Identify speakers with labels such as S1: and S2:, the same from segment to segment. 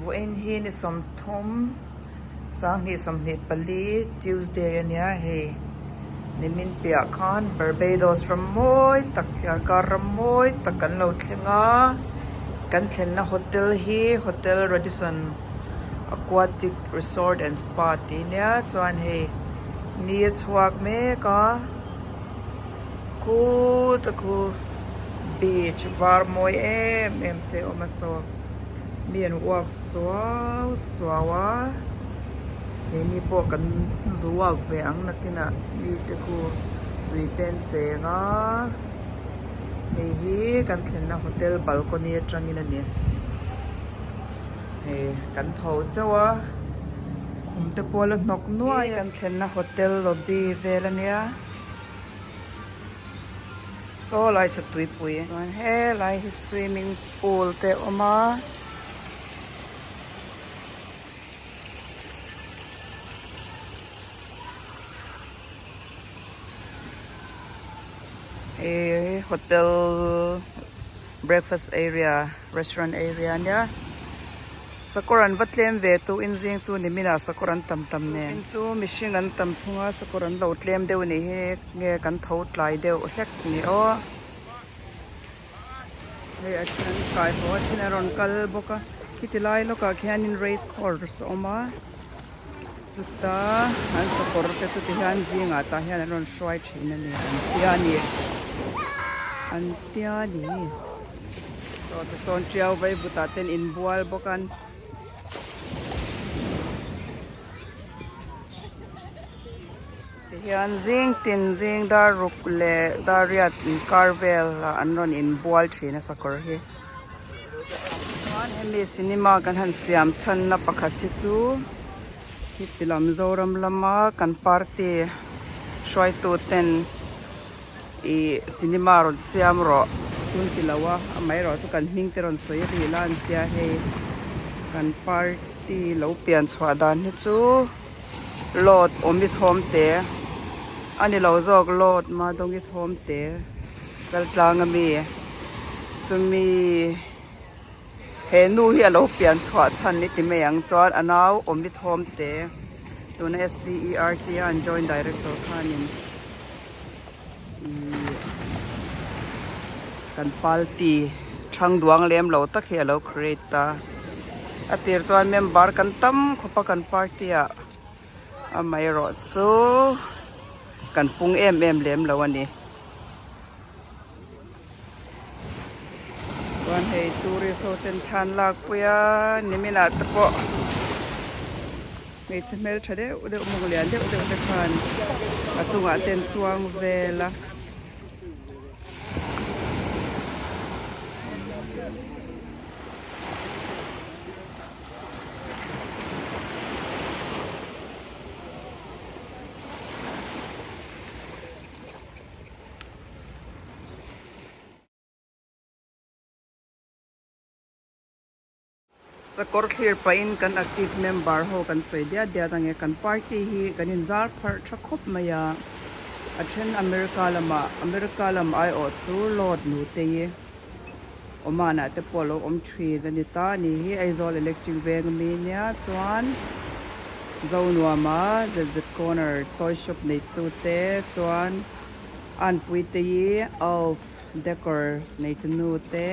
S1: Vawiin hi ni sawmthum sanghnih 24 Tuesday a nia hei nimin piah khan Barbados ram mawi tak thliarkar ram mawi tak kan lo thleng a kan thlenna hotel hi Hotel Radisson Aquatic Resort and Spa tih a nia chuan hei ni a chhuak mek a. Khuta khu beach var mawi em em te a awm a saw mi an walk suau suau a keini pawh kan zu walk ve ang nakinah mi te khu tui te an cheng a hei hi kan thlenna hotel balcony atangin a ni hei kan tho chauh a khum te pawh a la hnawk nuai a kan thlenna hotel lobby vel a nia. Saw lai chu tuipui chuan helai hi swimming pool te a awm a. Hei hotel breakfast area restaurant area a nia. Sakawr an va tlem ve tu in zing chu ni minah sakawr an tam tam nen. Tin chu mihring an tam thung a sakawr an lo tlem deuh nih hi nge kan tho tlai deuh hlek ni aw. Hei a then an kai haw a then a rawn kal bawk a khiti lai lawkah khianin race course a awm a chuta an sakawr te chu ti hian zingah tah hian an rawn hruai thin a ni an tia a ni an tia a ni. Chaw te sawn tiau vai vutah ten inbual bawk an. Tihian zing tin zing dar ruk leh dar riat inkar vel ah an rawn inbual thin a sakawr hi. Chuan hemi cinema kan han siam chhanna pakhat hi chu heti lam Zoram lama kan party hruaitu ten Ih cinema rawn siam rawh tun ti lo a amaherawh chu kan hming te rawn sawi rih la an tia hei kan party lo pian chhuah dan hi chu load awm i thawm te a ni lo zawk load madawng i thawm te chaltlang ami chumi he nu hi a lo pian chhuah chhan ni ti mai ang chuan a nau awm i thawm te tuna SCERT a an joint director khanin. Ihh kan party thang duang lem lo tak hi a lo create a a tir chuan member kan tam khawp a kan party ah amaherawh chu kan pung em em lem lo a ni chuan hei tourist ho ten thlan lak pui a niminah te pawh. Hmeichhe hmeltha deuh deuh mawng lian deuh deuh te khan a chungah te an chuang vel a. Sakawr thlir pahin kan active member ho kan sawi diat diat ang e, kan party hi kan inzar pharh tha khawp mai a, a then America lamah America lam aiawh chu Lord Nutei Oman ah te pawh a lo awm thin a ni ta a ni hi Aizawl Electric veng ami nia chuan Zonuama ZZ Corner toy shop neitu te chuan Anpuitei Alf Decors neitu nu te.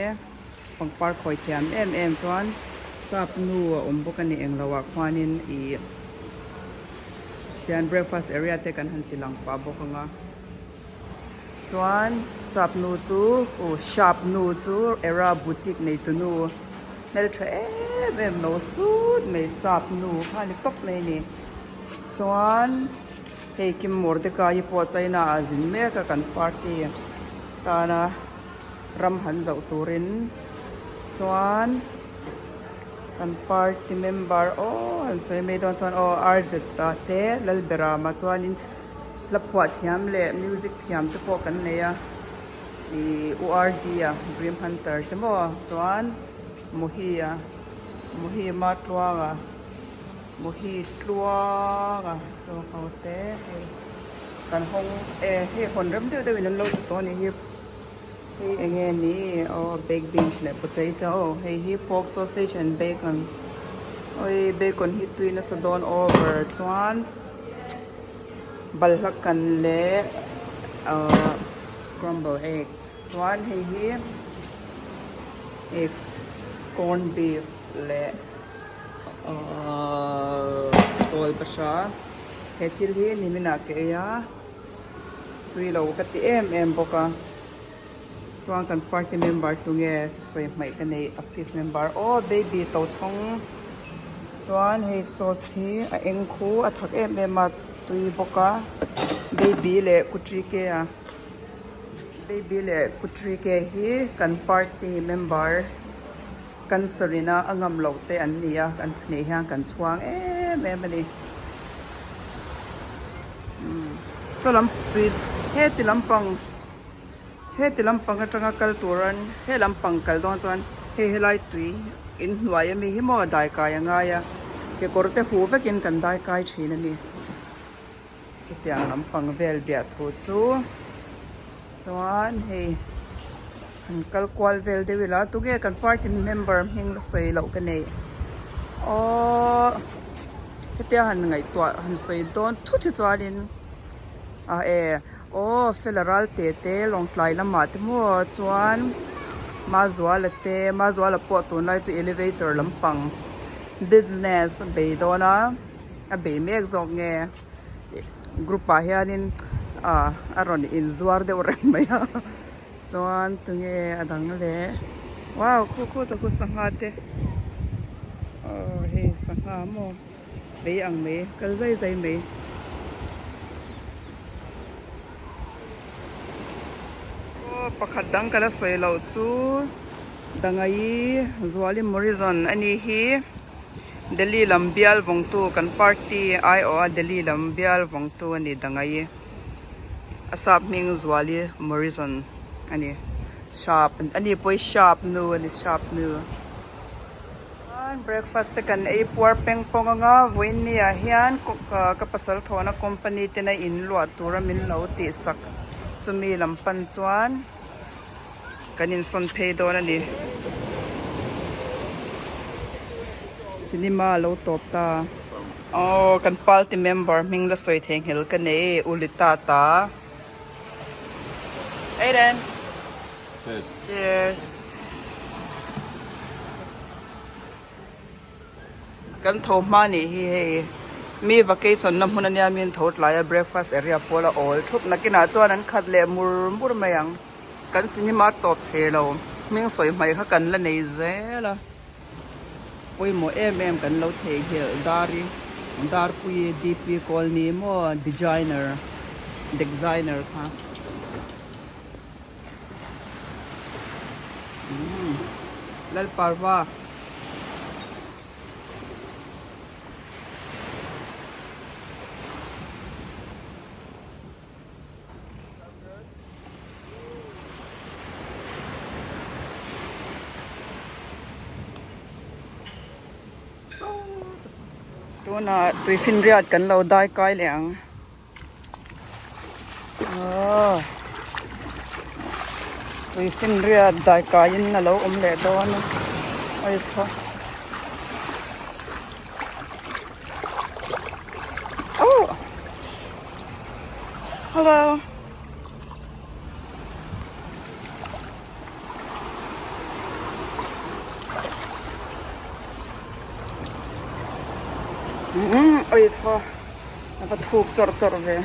S1: Pangpar khawi thiam em em chuan sap nu a awm bawk a ni eng loah khuanin ih tian breakfast area te kan han ti lang pah bawk ang a chuan sap nu chu uh sap nu chu era boutique nei tu nu hmeltha em em lo sut mai sap nu kha a ni tawp mai a ni chuan hei Kim Mordecai pawh China ah a zin mek a kan party tana. Ram han zoh turin chuan kan party member aw han sawi mai dawn chuan aw RZ ah te Lalberama chuanin hla phuah thiam leh music thiam te pawh kan nei a ih U R D a dream hunter te maw chuan Muhi a Muhi Matluanga Muhi Tluanga chu ho te hei kan hawng e hei hawn rem deuh deuhin an lo ti tawh a nih hi. Hei eng nge ni aw baked beans leh potato hei hi pork sausage and bacon. Oi bacon hi tui nasa dawn over chuan balhla kan leh ahh scramble eggs chuan hei hi egg corn beef leh ahh kawl bahra he thil hi niminah ka ei a tui lo ka ti em em bawk a. Chuan kan party member tunge sawi hmaih ka nei active member aw baby to chhawng chuan hei sauce hi a eng khu a thak em em a tui bawk a baby leh kutrike a baby leh kutrike hi kan party member cancer ina a ngam loh te an ni a kan pahnih hian kan chhuang em em a ni umm saw lam tui heti lampang. Heti lampang atanga kal turan he lampang kal dawn chuan hei helai tui in hnuai ami hi maw daikai a ngai a kekawr te huh vekin kan daikai thin a ni. Chutiang lampang vel biah thu chu chuan hei han kal kual vel deuh ila tunge kan party member hming la sawi loh ka nei aww hetia han ngaihtuah han sawi dawn thut hi chuanin a e. Aw fela ral te te Lawngtlai lamah te maw chuan Mazuala te Mazuala pawh tunlai chu elevator lampang business a bei dawn a a bei mek zawk nge group ah hianin ah a rawn inzuar deuh reng mai a chuan tunge a dang leh wow khu khu ta khu sangha te aw hei sangha maw. Vei ang mai, kal zai zai mai. Aw pakhat dang ka la sawi loh chu Dangaii Zuali Morrison a ni hi Delhi lam bial vawngtu kan party aiawh a Delhi lam bial vawngtu a ni Dangaii a sap hming Zuali Morrison a ni sharp a ni pawh hi sharp nu a ni sharp nu. Chuan breakfast te kan ei puar peng pawng anga vawiin ni ah hian ka pasal thawhna company tena in luah tura min lo tih sak chumi lam pan chuan kan insawn phei dawn a ni. Cinema a lo tawp ta. Aw kan party member hming la sawi theihnghilh ka nei Ulita ta. Aiden.
S2: Cheers.
S1: Cheers. Kan tho hma nih hi hei mi vacation na hmun ania min tho tlai a breakfast area pawl a awl thup nakinah chuan an khat leh mur mur mai ang kan cinema tawp thei lo hming sawi hmai kha kan la nei zel a pawimawh em em kan lo theihnghilh dar i darpui D_P colony maw designer designer kha. Lalparva Tunah tuifinriat kan lo dai kai leh ang. Aw tui finriat dai kaiin a lo awm leh dawn a hei thaw oh hello. Umm oi thaw a va thuk chawrh chawrh ve.